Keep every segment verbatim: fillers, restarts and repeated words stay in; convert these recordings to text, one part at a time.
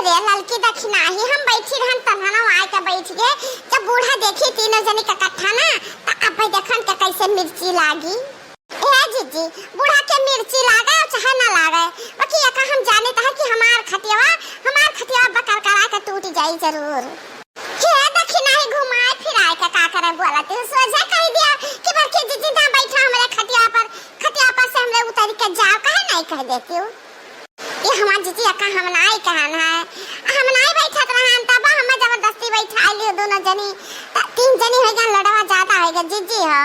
रे ललकी दखिनाही, हम बैठी रहन तनहना आए के बैठ गए। जब बूढ़ा देखी तीनों जनी के कट्ठा ना, त अब देखन के कैसे मिर्ची लागी। ए जीजी, बूढ़ा के मिर्ची लागे चाहे ना लागे, बाकी एका हम जाने त है कि हमार खटियावा, हमार खटियावा बकर करा के टूट जाई जरूर। हे दखिनाही, घुमाए फिराए के का करे बोलत हूँ, सोझे कह दिया कि बड़की जीजी ना बैठा हमरे खटिया पर, खटिया पर से हमरे उतर के जाओ, काहे नहीं कह देती हूँ? ये हमार जीजी अक्का हम नाई कहन है, हम नाई बैठत रहन, तब हम जबरदस्ती बैठा लियो दोनों जनी, त तीन जनी हो गया, लड़वा ज्यादा हो गया, जीजी हो,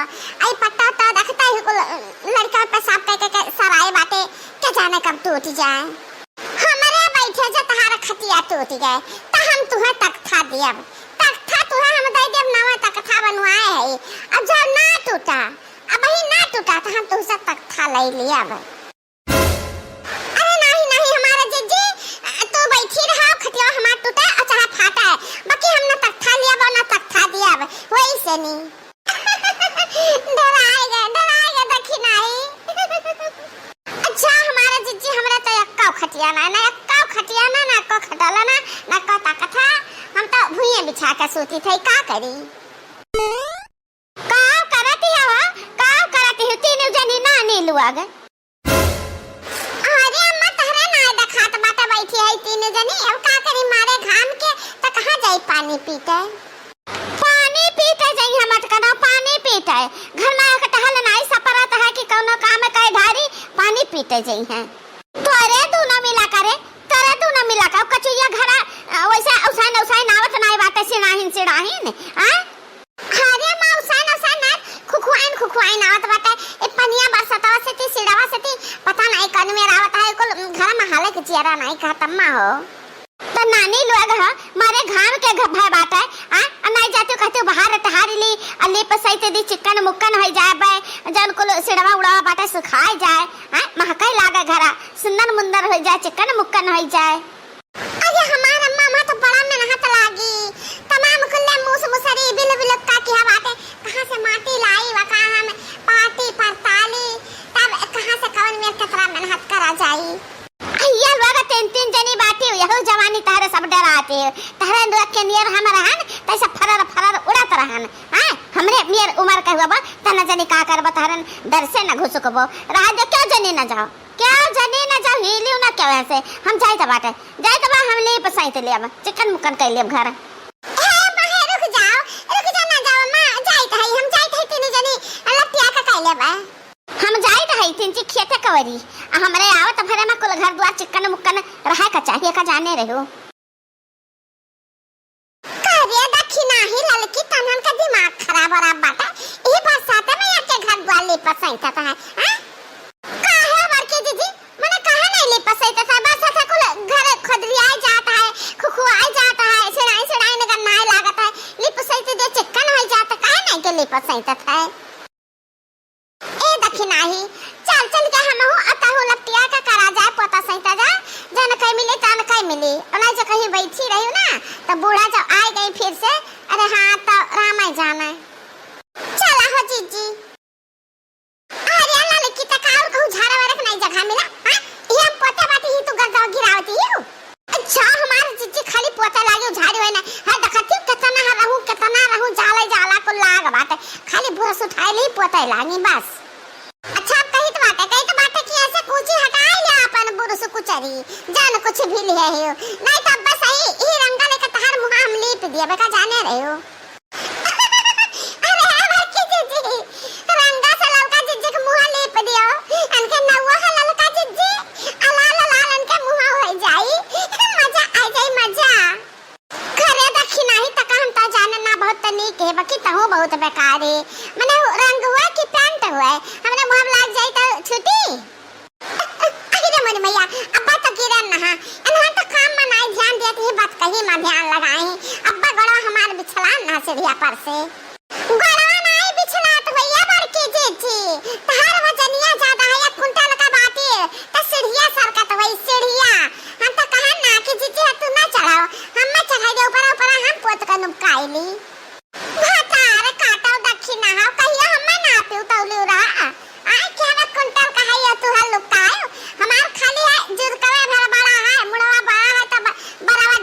आई पट्टा तो रखता ही कुल लड़का पे साफ कह के, के सराय बाटे, के जाने कब टूट जाए। हमरे बैठे जे तहार खटिया टूट गए, त हम तुहे तख्ता दियब, तख्ता तुहे हम दे देब, नवा तख्ता बनवाए है, अब जब ना टूटा, अब ही ना टूटा, त हम तुहसे तख्ता ले लियब। अरे नाही, नाही, हमारा जिज्जी, तू बैठी रहा, खटिया हमार टूटे और चाहे फाटे, बाकी हम ना तख्ता लियब और ना तख्ता दियब, वही से नी। डराए गए, डराए गए, देखी नाही। अच्छा, हमारा जिज्जी, हमरा तो एक्का खटिया ना, ना एक्का खटिया ना, ना एक्का खटाला ना, ना एक्का ताकत है, हम तो भुइये बिछा के सूती थे, का करी? का करत ही हो? का करत ही हो? तीनों जनी नानी लोग। अरे अम्मा, तहरे ना देखात बाटे, बैठी है तीनों जनी। अब का करी, मारे घाम के, त कहाँ जाई पानी पीटे? पानी पीटे जाई, हम अटकना पानी पीटे। घर में एक टहल नाई सपरत है कि कौनो काम कई धारी, पानी पीटे जाई हैं। तोरे दूनो मिला करे, तोरे दूनो मिला का कचुइया घरा, अ, वैसे उसाइन, उसाइन आवत नाई बाटे, सिड़ाहिन, सिड़ाहिन, हाँ? अरे माँ, उसाइन, उसाइन ना, खुखुआइन, खुखुआइन आवत बाटे। ए पनिया बरसतवा से ती, सिड़वा से ती, पता नहीं कौन मेर आवत है, कुल घर में हाले के जियरा नहीं कहत अम्मा हो। तो नानी लोग ह, मारे घाम के घ-, भय बाटे, आ, आ नहीं जातू कहतू बाहर टहारी ली, आ लीप सहित दी चिकन मुक्कन होई जाए बे, जौन कुल सिड़वा उड़वा बाटे सुखाए जाए, आ, महकाई लागे घरा, सुंदर मुंदर होई जाए, चिकन मुक्कन होई जाए। अरे हमार अम्मा, अम्मा तो बड़ा मेहनत लागी। तमाम कुल्ले मूस मुसरी बिल बिलुक्का किहा बाटे। कहाँ से माटी लाई, वका हम पाटी परताली, तब कहाँ से कवन में कितना मेहनत करा जाई। अहिया लोग तीन तीन जनी बाटी, यहो जवानी तहरे सब डराते। तहरे लोग के नियर हम रहन, तैसे फरर फरर उड़त रहन। हाँ, हमरे नियर उमर के हुआ बा, तना जनी का करबो, तहरन डर से न घुसुकबो। रह दे, क्यों जनी न जाओ। क्या जनी ना जाओ, हिलियो ना क्या वैसे। हम जाइत बाटे, जाइत बा, हम लीप सहित लेब, चिकन मुकन कइ लेब घर। ए, माँ, हे, रुक जाओ, रुक जाओ, ना जाओ, माँ, जाइत है, हम जाइत है, तीनों जनी लपटिया के कइ लेब। हम जाइत है, तीन ची खेते कवरी, आ हमरे आवत भरे में कुल घर दुआर चिकन मुकन रहे का चाहिए, का जाने रहो। का रे दखिनाही ललकी, तनहन का दिमाग खराब हो रहा बाटे। ई बरसात में आके घर दुआर लीप सहित है, हैं? काहे बड़की दीदी, मने काहे नहीं लीप सहित है? बरसात है कुल घर खोदरियाए जात है, खुखुआए जात है, सिड़ाई सिड़ाई नगर नाय लागत है, लीप सहित दे चिक्कन हो जात, काहे नहीं के लीप सहित है? ए दखिनाही, चल, चल के हमहू अतहू लपटिया के करा जाए, पोता सहिता जा, जन कई मिली, तन कई मिली। ओना जो कहीं बैठी रही ना, तो बूढ़ा जब आए गई फिर से, अरे हाँ, तो राम ही जाने। चला हो जीजी। अरे ललकी, त का और कहूँ झाड़ा वाड़ा के नहीं जगह मिला, हाँ? ये हम पोते बाटी ही तू गर्दा गिरावती ही हो। अच्छा, हमार जीजी खाली पोते लागे झाड़ी होए ना। है देखती हूँ कितना है रहूँ, कितना रहूँ, जाले जाला को लाग बाटे। खाली बुरस उठाए ली, पोते लागी बस। अच्छा, अब कहित बाटे, कहित बाटे कि ऐसे कूची हटाए ले अपन बुरस कुचरी, जान कुछ भी लिहे हो। नहीं तो अब बस यही, यही रंगा लेके तहार मुँह हम लीप दिए, बेका जाने रहे हो। अरे बड़की जीजी, रंगा से ललका जीजी के मुँह लीप दियो, इनके नौवा है ललका जीजी, आ लाल लाल इनके मुँह हो जाई, मजा आ जाई मजा। घरे दखिनाही तक हम तो जाने ना बहुत त नीक है, बाकी तहूँ बहुत बेकार है। मने रंग हुए कि पेंट हुए, हमरे मुँह में लाग जाई तो छुटी। अरे मोरी मैया, अब्बा तो गिरन ना, इन्हां तो काम में नाई ध्यान देत ही, बात कही में ध्यान लगाई। अब्बा गोड़वा हमार बिछलान ना सीढ़िया पर से। गोड़वा नाई बिछलात भैया बड़की जीजी, तहार वजनिया ज्यादा है, एक कुंटल का बाटी, तो सीढ़िया सरकत हुई, सीढ़िया। हम तो कहन ना कि जीजी तू ना चढ़ाओ, हम ना चढ़ाई दे ऊपर, ऊपर हम पोत के नुमकाई ली। भतार काटो दखिना हो, कहियो हमें ना पिउतौलिउ रहा। आय के हमें कुंटल कहाइयो तू हल लुकायो। हमार खाली है, जुरकवे भर बड़ा है, मुड़वा बड़ा है, तब बराबर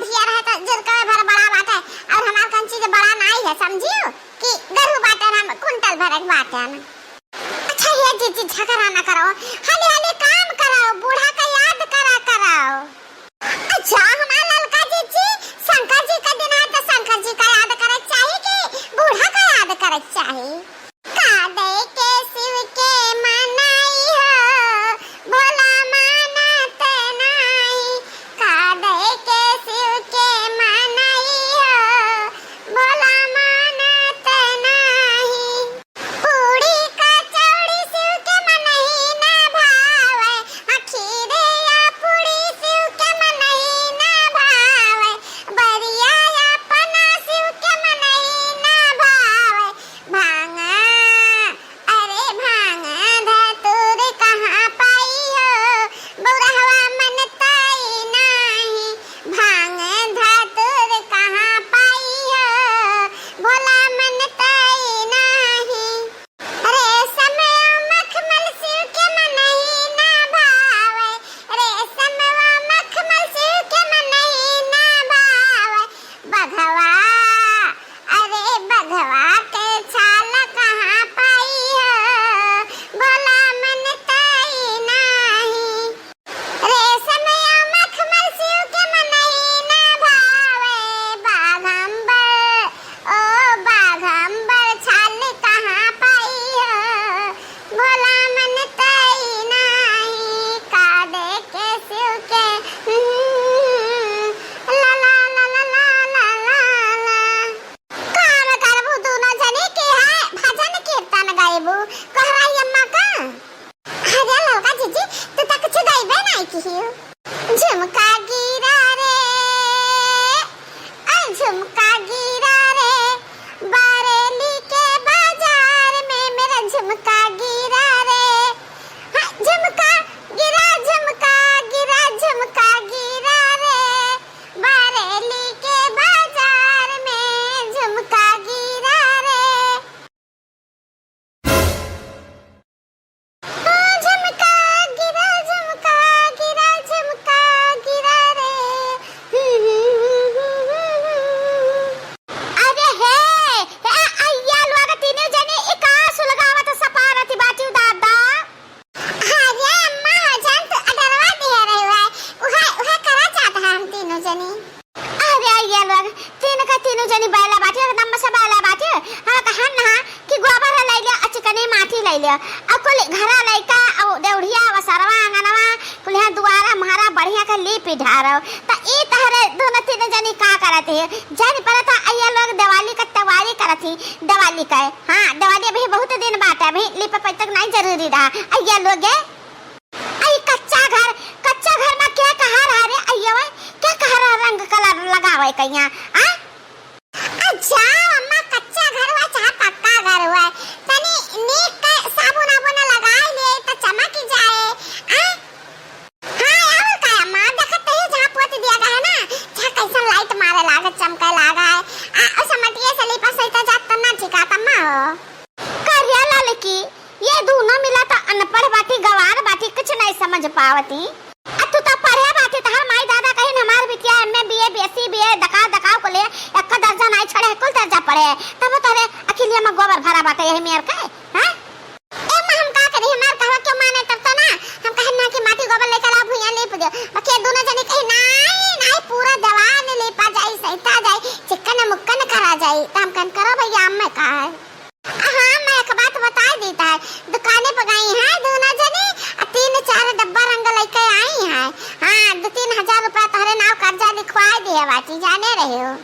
अरे अइया लोग, तीन का तीनों जनी बैला बाटे, एकदम से बैला बाटे। हम कहन ना कि गोबर लइ ले, अ चिकनी माटी लइ ले, अ कुल घरा लइका, अ देउढ़िया, अ सरवा, अंगनवा, कुल यहाँ दुआरा महारा बढ़िया के लीपी ढारव। त ई तहरे दोनों तीनों जनी का करत ही? जन पर त अइया लोग दिवाली का त्योहारी करत ही, दिवाली का। हाँ, दिवाली अभी बहुत दिन बाटे, अभी लीपे पे तक नहीं जरूरी रहा। अइया लोग गे, आई कच्चा घर, कच्चा घर मा क्या कहा रहा रे अइया, क्या कहा रहा रंग कलर लगावे कहिया, आ? अच्छा, अम्मा कच्चा घर हुआ चाहे पक्का घर हुआ, तनी नीक के साबुन आबुन लगाई ले त चमक जाए, आ? हाँ, और का अम्मा, देखत ही झाँप पोत दिया गया है ना, झा कैसन लाइट मारे लागे, चमके लागे है, आ, उस मटिया से लीपा सहित जात त ना ठिकात अम्मा हो। करिया ललकी, ये दूनो मिला त अनपढ़ बाटी, गवार बाटी, कुछ नहीं समझ पावती। आ तू त पढ़े बाटी, तहार माई दादा कहिन हमार बिटिया M A, B A, B S C, B A, दका दकाव को ले, एक दर्जा नहीं छोड़े, कुल दर्जा पढ़े, तब तोहरे अखिलिया मा गोबर भरा बाटे यही मेर के, हैं? ए माँ, हम का करी, हमार कहवा क्यों माने तब तो ना, हम कहन ना कि माटी गोबर लेकर आ भुइया लीप दे, बाकी ये दूनो जनी कही नाई, नाई, पूरा दीवान लीपा जाई, सहिता जाई, चिकन मुक्कन करा जाई, त हम कहन करो भैया, अम्मा का है। हाँ, मैं एक बात बताइ देइत है, दुकाने पर गई है दूनो जनी, आ तीन चार डब्बा रंग लइके आई है। हाँ, दो तीन हजार रुपया तोहरे नाव कर्जा लिखवाइ दिहे बाटी, जाने रहे हो।